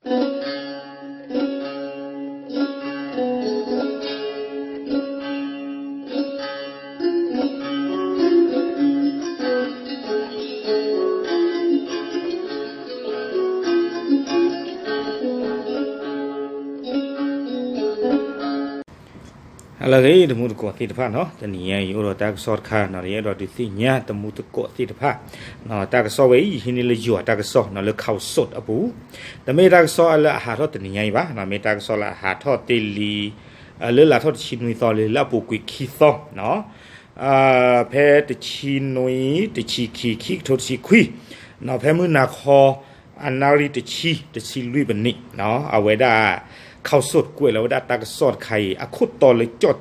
ဟါလၢအဂ့ၤ တမူတကိးသ့ၣ်တဖၣ်နီၤ, တနံၤညါအံၤ အိၣ်ဒီးတၢ်ကစီၣ်တခါနီၤ, ယအဲၣ်ဒိးဒုးသ့ၣ်ညါတမူတကိးသ့ၣ်တဖၣ်, တၢ်ကစီၣ်ဝဲအံၤ ယဟံးန့ၢ်လၢယွၤတၢ်ကစီၣ်နီၤ, လၢ Khaosod အပူၤ, တမ့ၢ်တၢ်ကစီၣ်လၢအဟးထီၣ်တနံၤညါအံၤဘၣ်, မ့ၢ်တၢ်ကစီၣ်လၢအဟးထီၣ်တ့ၢ်လံ လၢလါထီၣ်တဆံနွံသီလံ လၢအပူၤကွံာ်ခံသီနီၤ, ဖဲတဆံနွံ တဆံခံ ခံကထိတဆံခွံနီၤ, ဖဲမုၢ်နၤခီ အနၣ်ရံၣ်တဆံ တဆံလွံၢ်ပနံးနီၤ, အဝဲဒၣ် Khaosod ကွဲးလီၤဝဲဒၣ်တၢ်ကစီၣ်တခါအံၤ အခိၣ်တီလၢကၠီၣ်တဲၣ်ကျိၤဒ်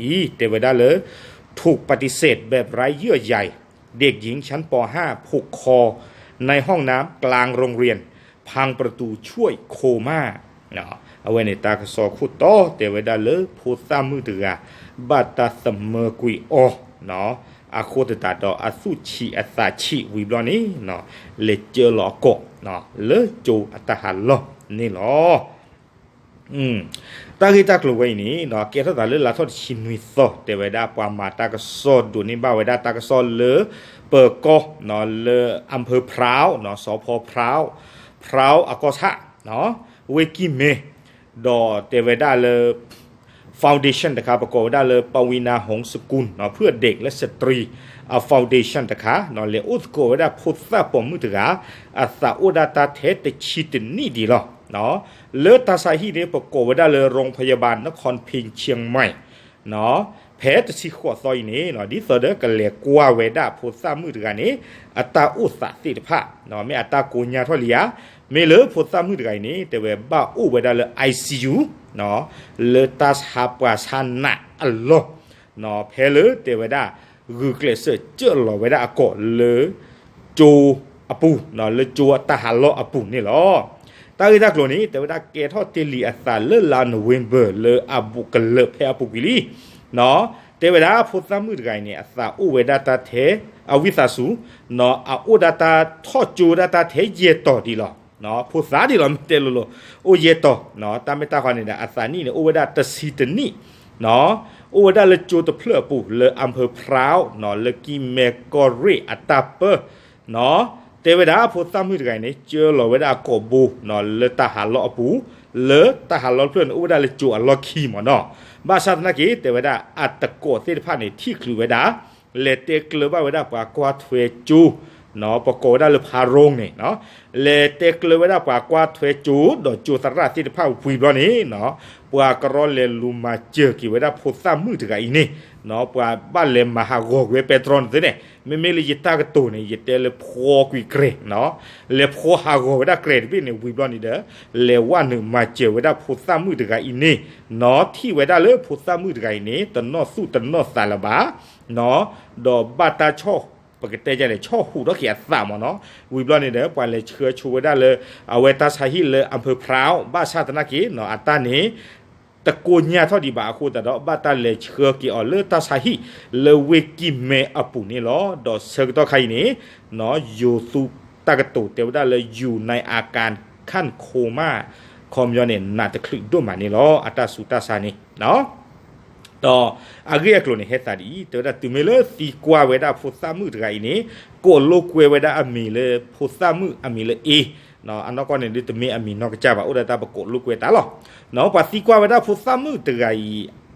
အံၤ တဲဝဲဒၣ်လၢ ถูกปฏิเสธแบบไร้เยื่อใย เด็กหญิงชั้น ป.ห้า ผูกคอในห้องน้ำกลางโรงเรียน พังประตูช่วยโคม่า အဝဲန့ၣ်တၢ်ကစီၣ်ခိၣ်တီတဲဝဲဒၣ်လၢဖိသၣ်မုၣ်တဂၤ ဘၣ်တၢ်သမၢကွံာ်အီၤနီၤ, အဃိသတးဒီးအသူၣ်ဆံးအသးဆံးဝံၤဘျီန့ၣ်နီၤ, လဲၤကၢလီၤအကိာ်နီၤ လၢကၠိအတၢ်ဟးလီၢ်န့ၣ်လီၤ. တၢ်ဂ့ၢ်တၢ်ကျိၤဝဲအံၤန့ၣ်နီၤ ကဲထီၣ်သးလၢလါထီၣ်တဆံနွံသီ တဲဝဲဒၣ်ပှၤမၤတၢ်ကစီၣ်ဒိးန့ၢ်ဘၣ်ဝဲဒၣ်တၢ်ကစီၣ်လၢပၢၤကီၢ်နီၤ လၢ อำเภอพร้าว နီၤ สภ. พร้าว พร้าว အကီၢ်ဆၣ်နီၤ ဝ့ၢ်ကံၢ်မဲ ဒီးတဲဝဲဒၣ်လၢ foundation တခါ ပကိးဝဲဒၣ်လၢ ปวีณา หงสกุล နီၤ เพื่อเด็กและสตรี အ foundation တခါနီၤ လဲၤအိၣ်သကိးဝဲဒၣ်ဖိသၣ်ပိာ်မုၣ်တဂၤ အသးအိၣ်ဒၣ်တၢ်ထဲတဆံတနံၣ်ဒံးလီၤ. လၢတၢ်ဆါဟံၣ်န့ၣ် ပကိးဝဲဒၣ်လၢ โรงพยาบาลนครพิงค์เชียงใหม่ ဖဲတဆံဃိးသီအံၤန့ၣ် ဒ်သိးဒီးကလဲၤကွၢ်ဝဲဒၣ်ဖိသၣ်မုၣ်တဂၤန့ၣ် အတၢ်အိၣ်သးသ့ၣ်တဖၣ် မ့ၢ်အတၢ်ကိးညါထီၣ်လံဧါ, မ့ၢ်လၢဖိသၣ်မုၣ်တဂၤအံၤန့ၣ် တဲဝဲဘၣ်အိၣ်ဝဲဒၣ်လၢ ICU လၢတၢ်ဆါပှၤဆါနးအလီၢ် ဖဲလၢတဲဝဲဒၣ် ဂုာ်ကျဲးစၢးကၢလီၤဝဲဒၣ်အကိာ်လၢ ကၠိအပူၤ လၢကၠိအတၢ်ဟးလီၢ်အပူၤန့ၣ်လီၤ. တၢ်ဂ့ၢ်တၢ်ကျိၤန့ၣ် တဲဝဲဒၣ်ကဲထီၣ်တ့ၢ်လံအသးလၢလါ November လၢအဘူးကလၢာ်ဖဲအပူၤကွံာ်လံ တဲဝဲဒၣ်ဖိသၣ်မုၣ်တဂၤအံၤန့ၣ် အသးအိၣ်ဝဲဒၣ်တၢ်ထဲ အဝံသးစူၤ အအိၣ်ဒၣ်တၢ်ထီၣ်ကၠိဒၣ်တၢ်ထဲယဲၢ်တီၤဒံးလီၤ. ဖိသၣ်ဒံးလီၤ မ့ၢ်တဲလိၤလိၤ အိၣ်ယဲၢ်တီၤ တၢ်မ့ၢ်တၢ်ဃီန့ၣ်ဒီး အသးနံၣ်န့ၣ် အိၣ်ဝဲဒၣ်တဆံတနံၣ် အိၣ်ဝဲဒၣ်လၢကၠိတဖျၢၣ်အပူၤ လၢ อำเภอพร้าว လၢကံၢ်မဲကီၢ်ရ့ၣ်အတၢ်ပၢ တဲဝဲဒၣ်ဖိသၣ်မုၣ်တဂၤအံၤန့ၣ် ကၢလီၤဝဲဒၣ်အကိာ်ဘိ လၢတၢ်ဟးလီၢ်အပူၤ လၢတၢ်ဟးလီၢ်တဖျၢၣ်န့ၣ် အိၣ်ဝဲဒၣ်လၢကၠိအလီၢ်ခံမ့ၢ်နီၤ. ဘၣ်ဆၣ်သနာ်က့ တဲဝဲဒၣ်အတကိးသ့ၣ်တဖၣ်န့ၣ် ထံၣ်ချုးဝဲဒၣ် လဲၤတဲကျၢၤဘၣ်ဝဲဒၣ်ပှၤကွၢ်ထွဲကၠိ ပကိးဝဲဒၣ်လၢ ဖါရိၣ်န့ၣ် လဲၤတဲကျၢၤဝဲဒၣ်ပှၤကွၢ်ထွဲကၠိ ဒီးကၠိသရၣ်သ့ၣ်တဖၣ်ဝံၤဘျီန့ၣ် ပှၤကရီလဲၤလူၤမၤစၢၤက့ၤဝဲဒၣ်ဖိသၣ်မုၣ်တဂၤအံၤန့ၣ် ပှၤဘၣ်လဲၤမၤဟးဂီၤကွံာ်ဝဲပဲတြီန့ၣ်သ့န့ၣ် မ့မ့ၢ်လၢယတၢ်ကတိၤန့ၣ် ယတဲလၢဖှီကွံာ်ကြဲး လဲၤဖှီဟးဂီၤဝဲဒၣ်ကြဲးတဘ့ၣ်န့ၣ် ဝံၤဘျီန့ၣ်ဒီး လဲၤဝဲနုာ်မၤစၢၤဝဲဒၣ်ဖိသၣ်မုၣ်တဂၤအံၤန့ၣ် ထံၣ်ဝဲဒၣ်လၢဖိသၣ်မုၣ်တဂၤအံၤန့ၣ် တနီၣ်သူၣ်တနီၣ်သးလၢၤဘၣ် ဒီးဘၣ်တၢ်ဆီၣ် ပကတဲဒ်လဲၣ် ဆီၣ်ဟူးထီၣ်က့ၤအသးမ့ၢ်နီၤ. ဝံၤဘျီန့ၣ်ဒီး ပှၤလဲၤဆှၢဆိဝဲဒၣ်လၢ အဝဲတၢ်ဆါဟံၣ်လၢ อำเภอพร้าว ဘၣ်ဆၣ်သနာ်က့ အတၢ်န့ၣ် တကိညၢ်ထီၣ်ဒံးဘၣ်အဃိသတးဒီး ဘၣ်တၢ်လဲၤဆှၢက့ၤအီၤလၢတၢ်ဆါဟံၣ်လၢဝ့ၢ်ကံၢ်မဲအပူၤန့ၣ်လီၤ. ဒီးဆၢကတီၢ်ခါအံၤန့ၣ် ယိၤသူတၢ်ကတိၤတဲဝဲဒၣ်လၢ ယူၤနၤအကၣ်ခၣ်ခိမၣ် ခီပညီန့ၣ် နးတချုးဒိၣ်မးန့ၣ်လီၤ အတၢ်ဆူးတၢ်ဆါန့ၣ် ဒီးအဂ့ၢ်အကျိၤန့ၣ် ဟဲသးဒ်အံၤ တဲဝဲဒၣ်တုၤမ့ၢ်လၢသံကွၢ်ဝဲဒၣ်ဖိသၣ်မုၣ်တဂၤအံၤန့ၣ် ကိးလိာ်ကွဲဝဲဒၣ်အမံၤလၢဖိသၣ်မုၣ်အမံၤလၢ A နီၤ, အနီၢ်ကီၢ်န့ၣ် ဒုးတမ့ၢ်အမံၤနီၢ်ကစၢ်ဘၣ် အိၣ်ဒီးတၢ်ပကိးလိာ်ကွဲတၢ်လီၤ. နီၤ, ပှၤသံကွၢ်ဝဲဒၣ်ဖိသၣ်မုၣ်တဂၤအံၤ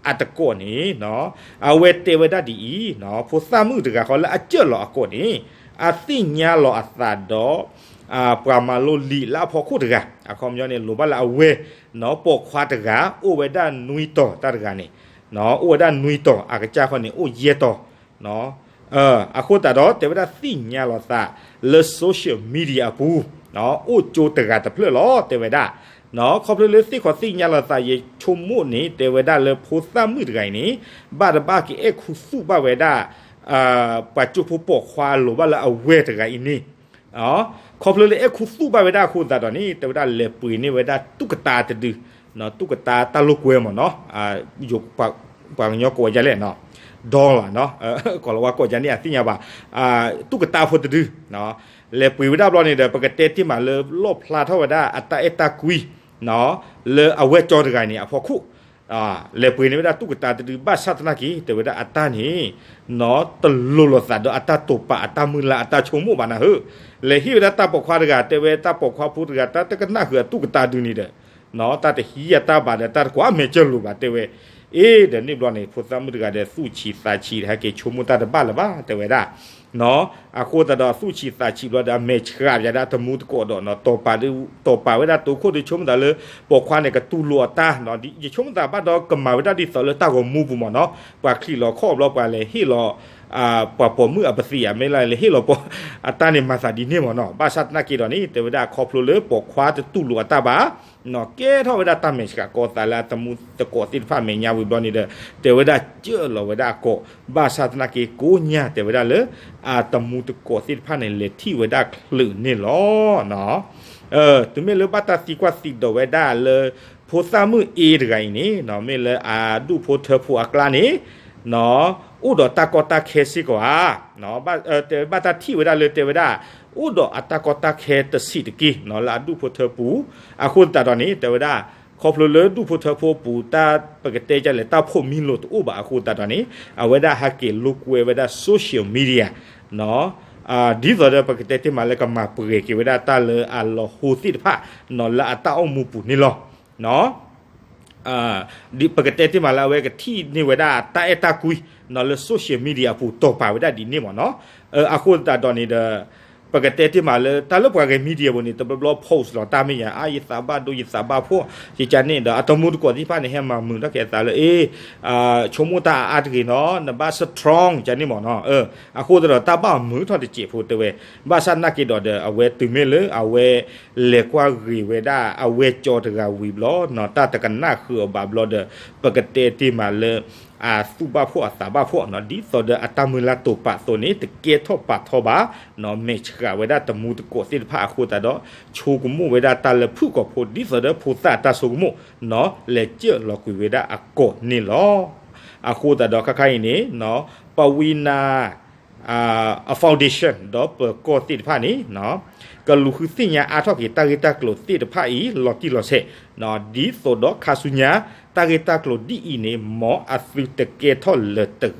အတကိးန့ၣ်နီၤ, အဝဲတဲဝဲဒၣ်ဒ်အံၤနီၤ, ဖိသၣ်မုၣ်တဂၤဃီလၢအစၢၢ်လီၤအကိးန့ၣ် အသ့ၣ်ညါလီၤအသးဒီး ပှၤမၤလိလံာ်လၢအဖီခိၣ်တဂၤ, အခီပညီန့ၣ် လိၣ်ဘၣ်လၢအဝဲနီၤ, ပိာ်ခွါတဂၤ အိၣ်ဝဲဒၣ်နွံတီၤတၢ်တဂၤန့ၣ်, အိၣ်ဝဲဒၣ်နွံတီၤ အကစၢ်ဃီန့ၣ် အိၣ်ယဲၢ်တီၤ အဃိသတးဒီး တဲဝဲဒၣ်သ့ၣ်ညါလီၤသးလၢ social media အပူၤ, အိၣ်ကၠိတဂၤတဖျၢၣ်လီၤ တဲဝဲဒၣ်, ခီဖျိလၢသ့ၣ်ခီသ့ၣ်ညါလီၤသး ယဆိကမိၣ်န့ၣ် တဲဝဲဒၣ်လၢဖိသၣ်မုၣ်တဂၤအံၤန့ၣ် ဘၣ်တဘၣ်ကအဲၣ်ခူသူၣ်ဘၣ်ဝဲဒၣ် ပှၤကၠိဖိပိာ်ခွါလိၣ်ဘၣ်လၢအဝဲတဂၤအံၤန့ၣ် ခီဖျိလၢအဲၣ်ခူသူၣ်ဘၣ်ဝဲဒၣ်အဃိသတးဒီးန့ၣ် တဲဝဲဒၣ်လဲၤပှ့ၤန့ၢ်ဝဲဒၣ် ตุ๊กตา တဒု, ตุ๊กตา တၢ်လိာ်ကွဲမ့ၢ်နီၤ, ပှၤကညီကိးဝဲဒ်လဲၣ်နီၤ, doll နီၤ, ကီၢ်လီၤဝါကိးဒ်န့ၣ် အသ့ၣ်ညါဘၣ်, ตุ๊กตา ဖိတဒု, လဲၤပှ့ၤဝဲဒၣ်ဘျီန့ၣ်ဒီး ပကတဲတ့ၢ်မးလၢလီၣ်ဖျါထီၣ်ဝဲဒၣ်အတၢ်အဲၣ်တၢ်ကွံ လၢအဝဲၢ်ကၠီတဂၤန့ၣ်အဖီခိၣ်, လဲၤပှ့ၤန့ၢ်ဝဲဒၣ်တူၢ်ကတၢတဒု ဘၣ်ဆၣ်သနာ်က့ တဲဝဲဒၣ်အတၢ်န့ၣ် တလိၤလိာ်သးဒီးအတၢ်တိာ်ပာ်အတၢ်မုၢ်လၢ်အတၢ်ဆိကမိၣ်ဘၣ်နၢ်ဟၢ, လဲၤဟ့ၣ်ဝဲဒၣ်တၢ်ပိာ်ခွါတဂၤ တဲဝဲတၢ်ပိာ်ခွါဖိတဂၤ တၢ်တကနၣ်ဃုာ်အတူၢ်ကတၢဒုန့ၣ်ဒီး တၢ်တဟံးအတၢ်ဘၣ်ဒီး တၢ်တကွၢ်မဲာ်ကၢၢ်လိာ်ဘၣ် တဲဝဲ, အ့ ဒီးန့ၣ်ဘျီန့ၣ် ဖိသၣ်မုၣ်တဂၤဒီး သူၣ်ဆံးသးဆံး ဟဲက့ၤဆိကမိၣ်တၢ်တဘၣ်လၢၤဘၣ် တဲဝဲဒၣ် အဃိသတးဒီး သူၣ်ဆံးသးဆံးဘျီဒီး အမဲာ်ဆှးပၠးဒၣ်အတမူတကိးဒီး တိာ်ပာ်ဝဲဒၣ်တိခိၣ်ဒီး ဆိကမိၣ်သးလၢ ပိာ်ခွါန့ၣ် ကတူၢ်လိာ်အတၢ်, ယဆိကမိၣ်သးဘၣ်ဒီး ကမၤဝဲဒၣ်ဒ်သိးလၢတၢ်ဂီၤမူပူၤမ့ၢ်နီၤ, ပှၤချံးလီၤခီၣ်ဘျီ ပှၤလဲၤဟ့ၣ်လီၤ ပှၤပိာ်မုၣ်အပသံၣ်ဧါ မ့ၢ်လၢလဲၤဟ့ၣ်လီၤပှၤ အတၢ်န့ၣ်မၤသးဒ်န့ၣ်မ့ၢ်နီၤ, ဘၣ်ဆၣ်သနာ်က့ဒီးန့ၣ် တဲဝဲဒၣ်ခီဖျိလၢပိာ်ခွါတတူၢ်လိာ်အတၢ်ဘၣ် ကဲထီၣ်ဝဲဒၣ်တၢ်မဲာ်ဆှးကီသးလၢအတမူတကိးသ့ၣ်တဖၣ်မဲာ်ညါဝံၤဘျီန့ၣ်ဒီး တဲဝဲဒၣ်ကၢၢ်လီၤဝဲဒၣ်အကိာ်, ဘၣ်ဆၣ်သနာ်က့ကိးညါတဲဝဲဒၣ်လၢ အတမူတကိးသ့ၣ်တဖၣ်န့ၣ် လဲၤထံၣ်ဝဲဒၣ်ချုးန့ၣ်လီၤ. တုၤမ့ၢ်လၢဘၣ်တၢ်သံကွၢ်သံဒိးဝဲဒၣ်လၢ ဖိသၣ်မုၣ်အ့တဂၤအံၤန့ၣ် မ့ၢ်လၢအဒူၣ်ဖိထၢဖိအကျါန့ၣ် အိၣ်ဒီးတၢ်ကီတၢ်ခဲစ့ၢ်ကီးဧါ, တဲဘၣ်တၢ်ထံၣ်ဝဲဒၣ်လၢတဲဝဲဒၣ် အိၣ်ဒီးအတၢ်ကီတၢ်ခဲတဆံးတက့ၢ် လၢအဒူၣ်ဖိထၢပူၤ, အဃိသတးဒီးန့ၣ် တဲဝဲဒၣ် ခီဖျိလၢဒူၣ်ဖိထၢဖိပူၤ တၢ်ပကတဲဒ်လဲၣ် တၢ်ဖိးမံလိာ်တအိၣ်ဘၣ်အဃိသတးဒီးန့ၣ် အဝဲဒၣ်ဟဲက့ၤလိာ်ကွဲဝဲဒၣ် social media ဒ်သိးဒီးပကတဲတ့ၢ်မးလၢကမၤပှဲၤက့ၤဝဲဒၣ်တၢ်လၢအလီၤဟိသ့ၣ်တဖၣ် လၢအတၢ်အိၣ်မူပူၤန့ၣ်လီၤ. ပကတဲတ့ၢ်မးလၢအဝဲကထံၣ်န့ၢ်ဝဲဒၣ်တၢ်အဲၣ်တၢ်ကွံ လၢ social media အပူၤ တိာ်ပာ်ဝဲဒၣ်ဒ်န့ၣ်မ့ၢ်နီၤ, အဃိသတးဒီးန့ၣ်ဒီး ပကတဲတ့ၢ်မးလၢတၢ်လၢပှၤဂဲၤ media ပူၤန့ၣ် တဘျီဘျီ post လီၤတၢ်မ့ၢ်ယၤ အါ ယသးဘၣ်ဒိယသးဘၣ်ဖှီၣ် ယကန့ၣ်ဒီး အတမူတကိးသ့ၣ်တဖၣ်န့ၣ် ဟဲမၤမုာ်ထီၣ်က့ၤအသးလၢ အ့ ဆိကမိၣ်တၢ်အါအါတဂ့ၤနီၤ နဘၣ် strong ကန့ၣ်မ့ၢ်နီၤ, အဃိသတးဒီးတၢ်ဘၣ်မုာ်ထီၣ်တစဲးဖိတဲဝဲ, ဘၣ်ဆၣ်သနာ်က့ဒီးဒီး အဝဲတုၤမ့ၢ်လၢအဝဲ လဲၤကွၢ်ဂ့ၤဝဲဒၣ်အဝဲၢ်ကၠီတဂၤဝံၤဘျီနီၤ တၢ်တကနၣ်ဃုာ်အီၤဘၣ်ဘျီဒီး ပကတဲတ့ၢ်မးလၢ အသူၣ်ဘၣ်ဖှီၣ်အသးဘၣ်ဖှီၣ်နီၤ ဒ်သိးဒီးအတၢ်မုၢ်လၢ်တိာ်ပာ်အသိးန့ၣ် တကဲထီၣ်ပာ်ထီၣ်ဘၣ်နီၤ မဲာ်ဆှးဝဲဒၣ်တမူတကိးသ့ၣ်တဖၣ်အဃိသတးဒီး ဆိကမိၣ်ဝဲဒၣ်တၢ်လၢဖုၣ်ကိာ်ဖိ ဒ်သိးဒီးဖိသၣ်အတၢ်ဆိကမိၣ်နီၤ လဲၤစၢၢ်လီၤကွံာ်ဝဲဒၣ်အကိာ်န့ၣ်လီၤ. အဃိသတးဒီးခါခါအံၤန့ၣ် ပဝံနၤ အ foundation ဒီးပၢၤကီၢ်သ့ၣ်တဖၣ်န့ၣ် ကလူၤဃုသ့ၣ်ညါအါထီၣ်က့ၤတၢ်ဂ့ၢ်တၢ်ကျိၤသ့ၣ်တဖၣ်အံၤ လီၤတံၢ်လီၤဆဲး, ဒ်သိးဒီးခါဆူညါ တၢ်ဂ့ၢ်တၢ်ကျိၤဒ်အံၤန့ၣ် မ်အသုတကဲထီၣ်လၢၤတဂ့ၤ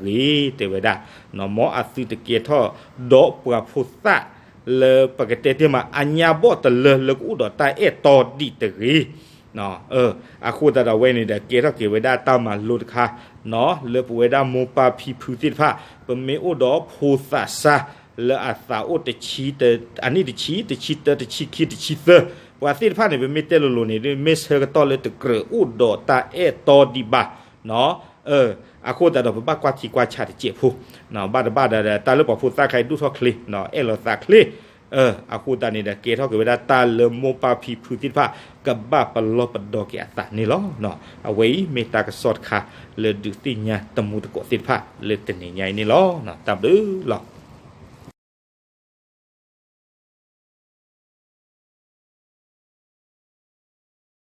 တဲဝဲဒၣ်, မ်အသုတကဲထီၣ်ဒီးပှၤဖိသၣ်လၢပကတဲတ့ၢ်မး အညါဘီၣ်တလၢလၢကအိၣ်ဒီးတၢ်အဲၣ်တီဒံးတဂ့ၤ အဃိသတးဒီးဝဲန့ၣ်ဒီး ကဲထီၣ်က့ၤဝဲဒၣ်တၢ်မၤလိတခါ လၢပဝဲဒၣ်မိၢ်ပၢ်ဖံဖုသ့ၣ်တဖၣ် ပမ့ၢ်အိၣ်ဒီးဖိသၣ်ဆါ လၢအသးအိၣ်တဆံ အနံၣ်တဆံ တဆံတၢ တဆံခံ တဆံသၢ ပှၤသ့ၣ်တဖၣ်န့ၣ် ပမ့ၢ်တဲလိၤလိၤန့ၣ် မ့ၢ်ဆၢကတီၢ်လၢတကြၢးအိၣ်ဒီးတၢ်အဲၣ်တီဒံးဘၣ် အဃိသတးဒီးပဘၣ်ကွၢ်ထံကွၢ်ဆးတစဲးဖိ ဘၣ်တဘၣ်ဒီး တၢ်လၢပှၤဖိသၣ်ခါအံၤဒိၣ်ထီၣ်ချ့ အဲၣ်လီၤသးချ့ အဃိသတးန့ၣ်ဒီး ကဲထီၣ်က့ၤဝဲဒၣ်တၢ်လၢမိၢ်ပၢ်ဖံဖုသ့ၣ်တဖၣ် ကဘၣ်ပလီၢ်ပဒီက့ၤအသးန့ၣ်လီၤ. အဝဲအံၤမ့ၢ်တၢ်ကစီၣ်တခါ လၢဒုးသ့ၣ်ညါတမူတကိးသ့ၣ်တဖၣ် လၢတနံၤညါအံၤန့ၣ်လီၤ. တၢ်ဘျုးလီၤ.